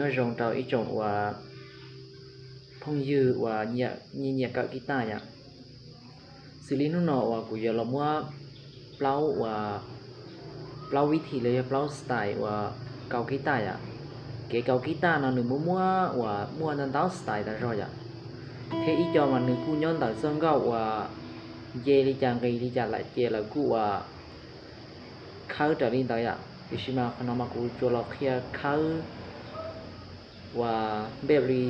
Nyob zoo rau ib tsoom uas phooj ywg uas nyiam nyiam kawm kib taj yom. Xws li hnub no uas kuv yuav los muab plaub uas, plaub vib thim los yog plaub style uas kaus kib taj yom. Kev kaus kib taj no nws muaj muaj uas muaj ntau ntau style tas zog yom. Thiab ib co mas nws kuj nyob ntawm txoj nkauj uas nce li cas nqis li cas lawm ces lawv kuj uas khawb raws li ntawd yom. Tiam sis mas qhov no mas kuv tsuas los qhia khawb uas npej li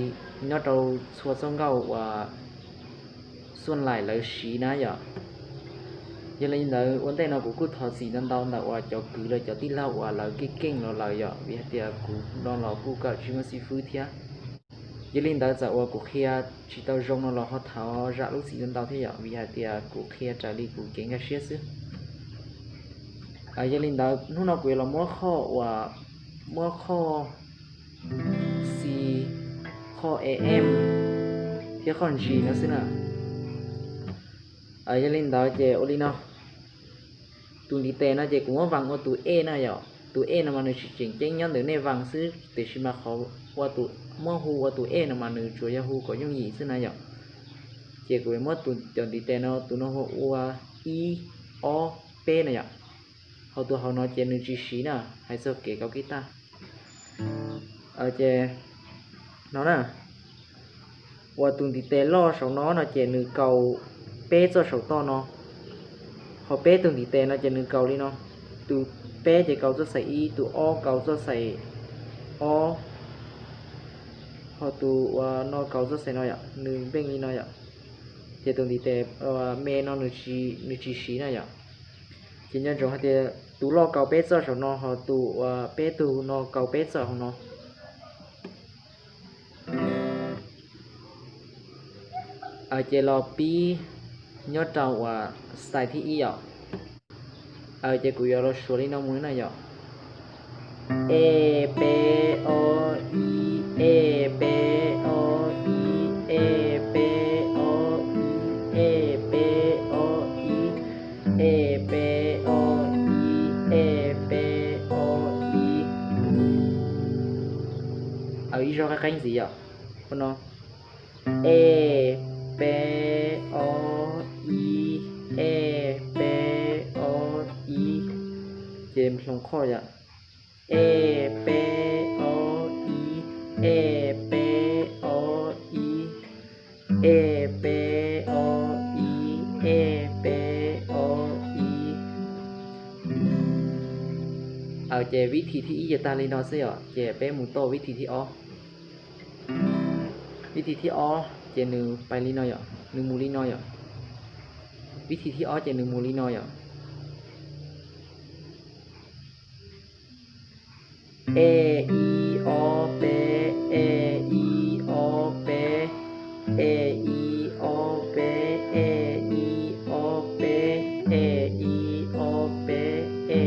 nyob rau txhua txoj nkauj uas xuaj laim lawv siv na yom. Yog li ntawd ua ntej no kuv kuj thov txim ntau ntau ntawm uas cov kwv los cov tij laug uas lawv keej keej los lawm yom, vim hais tias kuv no los kuj kawm tsis muaj xib fwb thiab. Yog li ntawd txawm uas kuv qhia tsis tau zoo no los ho thov zam lub txim ntau ntau thiab yom, vim hais tias kuv qhia raws li kuv kev nkag siab xwb. Yog li ntawd hnub no kuv yuav los muab qhov uas, muab qhov C, qhov E M thiab qhov G no xwb na. Yog li ntawd ces ua li no, tus ntiv tes no ces kuv muab vas ua tus E na yom. Tus E no mas nws tsis tseem ceeb nyob ntawm nej vas xwb, tiam sis mas qhov ua tus, muab hu ua tus E no mas nws tsuas yog hu kom yooj yim xwb na yom. Ces kuv yuav muab tus cov ntiv tes no, tus no hu ua ib, ob, peb na yom. Ho tus hauv no ces nws tsis siv na, hais txog kev kaus kib taj. Ces no na, uas tus ntiv tes loj saum no no ces nws kaus peb txoj saum toj no. Ho peb tus ntiv tes no ces nws kaus li no. Tus peb ces kaus txoj xais ib, tus ob kaus txoj xais ob, ho tus uas no kaus txoj xais no yom, nws npeej li no yom. Ces tus ntiv tes me no nws tsis siv na yom. Ces nco ntsoov hais tias tus loj kaus peb txoj saum no, ho tus uas peb tug no kaus peb txoj hauv no. Ces los pib nyob rau uas style thib ib yom. Ces kuv yuav los suav li no mus na yom. E, peb, ob, ib, e, peb, ob, ib, e, peb, ob, ib, e, peb, ob, ib, e, peb, ob, ib, e, peb, ob, ib. Ib zaug qeeb qeeb ntxiv yom. Ua no, e, peb, ob, ib, e, peb, ob, ib. Ces hloov qhov yom. E, peb, ob, ib, e, peb, ob, ib, e, peb, ob, ib, e, peb, ob, ib. Ces vib thim thib ib ces tag li no xwb yom, ces peb mus tau vib thim thib ob. Vib thim thib ob ces nws pais li no yom, nws mus li no yom. Vib thim thib ob ces nws mus li no yom. E, ib, ob, peb, e, ib, ob, peb, e, ib, ob, peb, e, ib, ob, peb, e, ib, ob, peb, e,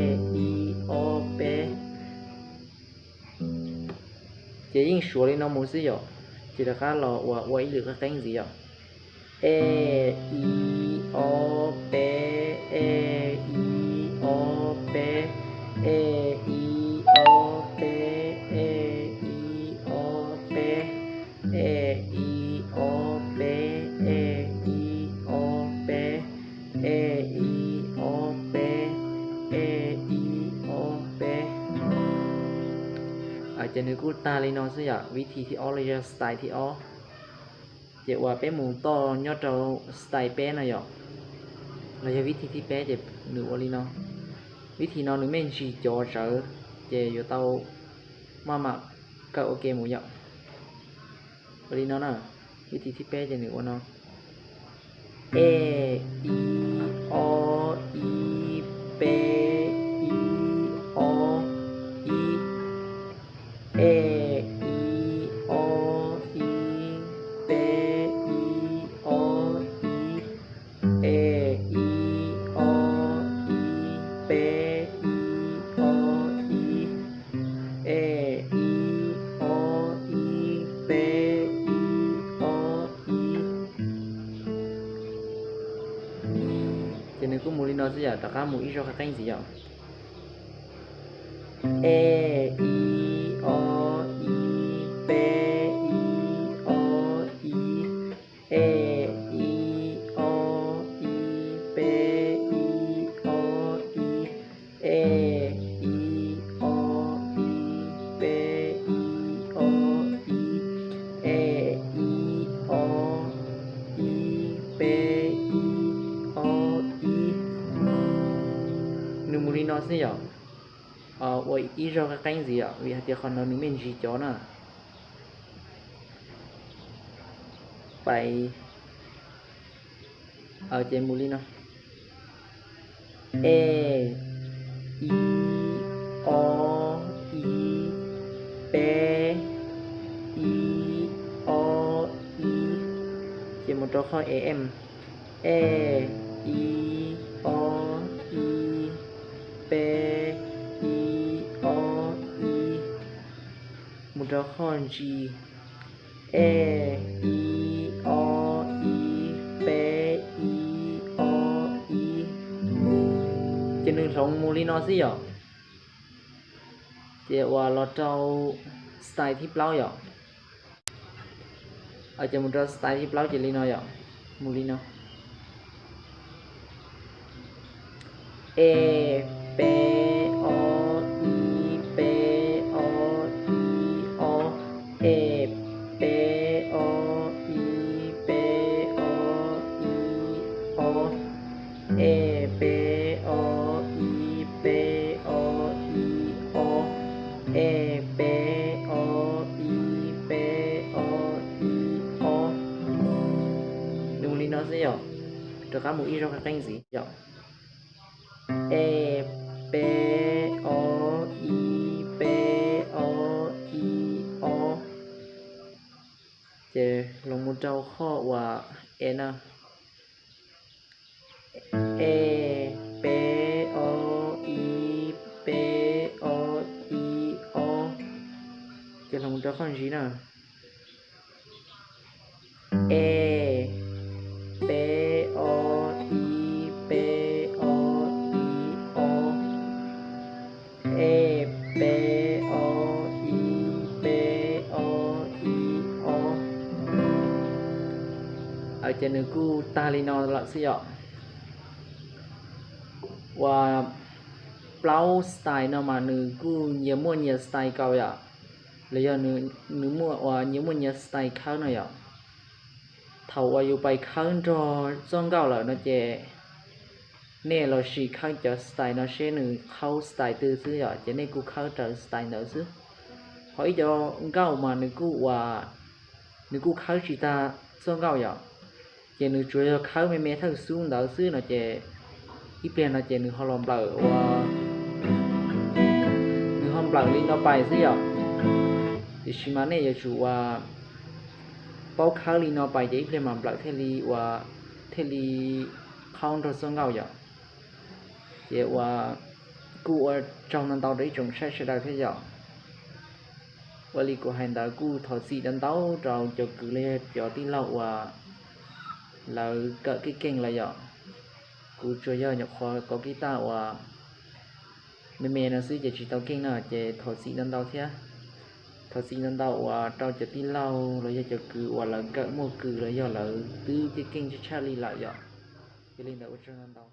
ib, ob, peb. Ces yeej suav li no mus xwb yom. Ces rov qab los ua ua ib lwm qeeb qeeb ntxiv yom. E, ib, ob, peb, e, ib, ob, peb, e, ib, ob, peb, e, ib, ob, peb, e, ib, ob, peb, e, ib, ob, peb, e, ib, ob, peb, e, ib, ob, peb. Ces nws kuj tag li no xwb yom, vib thim thib ob los yog style thib ob. Ces uas peb mus toj nyob rau style peb no yom, los yog vib thim thib peb ces nws ua li no. Vib thim no nws me ntsis cov tsawv, ces yuav tau maj mam kawm ua ke mus yom. Ua li no na, vib thim thib peb ces nws ua no. E, ib, ob, ib, peb, ib, ob, ib. E, ib, ob, ib, peb, ib, ob, ib. E, ib, ob, ib, peb, ib, ob, ib. E, ib, ob, ib, peb, ib, ob, ib. Ces nws kuj mus li no xwb yom, rov qab mus ib zaug qeeb qeeb ntxiv yom. E, ib, ob, ib, i, o, i. Nws mus li no xwb yom. Ua ib zaug qeeb qeeb ntxiv yom, vim hais tias qhov no nws me ntsis cov na. Pais, ces mus li no: e, i, o, i, pe, i, o, i. Ces mus rau qhov e, m: e, i, o, i, pe, i, o, i. Mus rau qhov g: e, i, o, i, pe, i, o, i. Ces nws hloov mus li no xwb yom. Ces uas los rau style thib plaub yom. Ces mus rau style thib plaub ces li no yom. Mus li no: e, pe, o, i, pe, o, i, o. E, pe, o, i, pe, o, i, o. E, pe, o, i, pe, o, i, o. E, pe, o, i, pe, o, i, o. Nws li no xwb yom. Rov qab mus ib zaug qeeb ntxiv yom. E, pe, o, i, pe, o, i, o. Ces los mus rau qhov uas e na. E, pe, o, i, pe, o, i, o. Ces los mus rau qhov g na. E, pe, o, i, pe, o, i, o. E, pe, o, i, pe, o, i, o. Ces nws kuj tag li no lawm xwb yom. Uas plaub style no mas nws kuj nyias muaj nyias style kaus yom, los yog nws muaj uas nyias muaj nyias style khawb no yom. Thaum uas yus pais khawb nrog txoj nkauj lawm no ces nej los sim khawb cov style no seb nws qhaub style twg xwb yom, ces nej kuj khawb raws style ntawd xwb. Ho ib co nkauj mas nws kuj uas, nws kuj khawb tsis tag txoj nkauj yom, ces nws tsuas yog khawb me me thawj xub ntawd xwb no ces ib pliag no ces nws ho los nplawm ua, nws ho nplawm li no pais xwb yom. Tiam sis mas nej yuav tsum uas paub khawb li no pais ces ib pliag mas nplawm thiaj li uas, thiaj li qhaub nrog txoj nkauj yom. Ces uas kuj ua tsaug ntau ntau rau ib tsoom saib sawv daws thiab yom. Ua li kuv hais ntawd kuj thov txim ntau ntau rau cov kwv los yog cov tij laug uas lawv kawm keej keej lawm yom. Kuv tsuas yog nyuam qhuav kov kib taj uas me me no xwb ces tsis tau keej no ces thov txim ntau ntau thiab. Thov txim ntau ntau uas rau cov tij laug los yog cov kwv uas lawv kawm muaj kws los yog lawv twb keej keej tshaj tshaj li lawm yom. Yog li ntawd ua tsaug ntau ntau.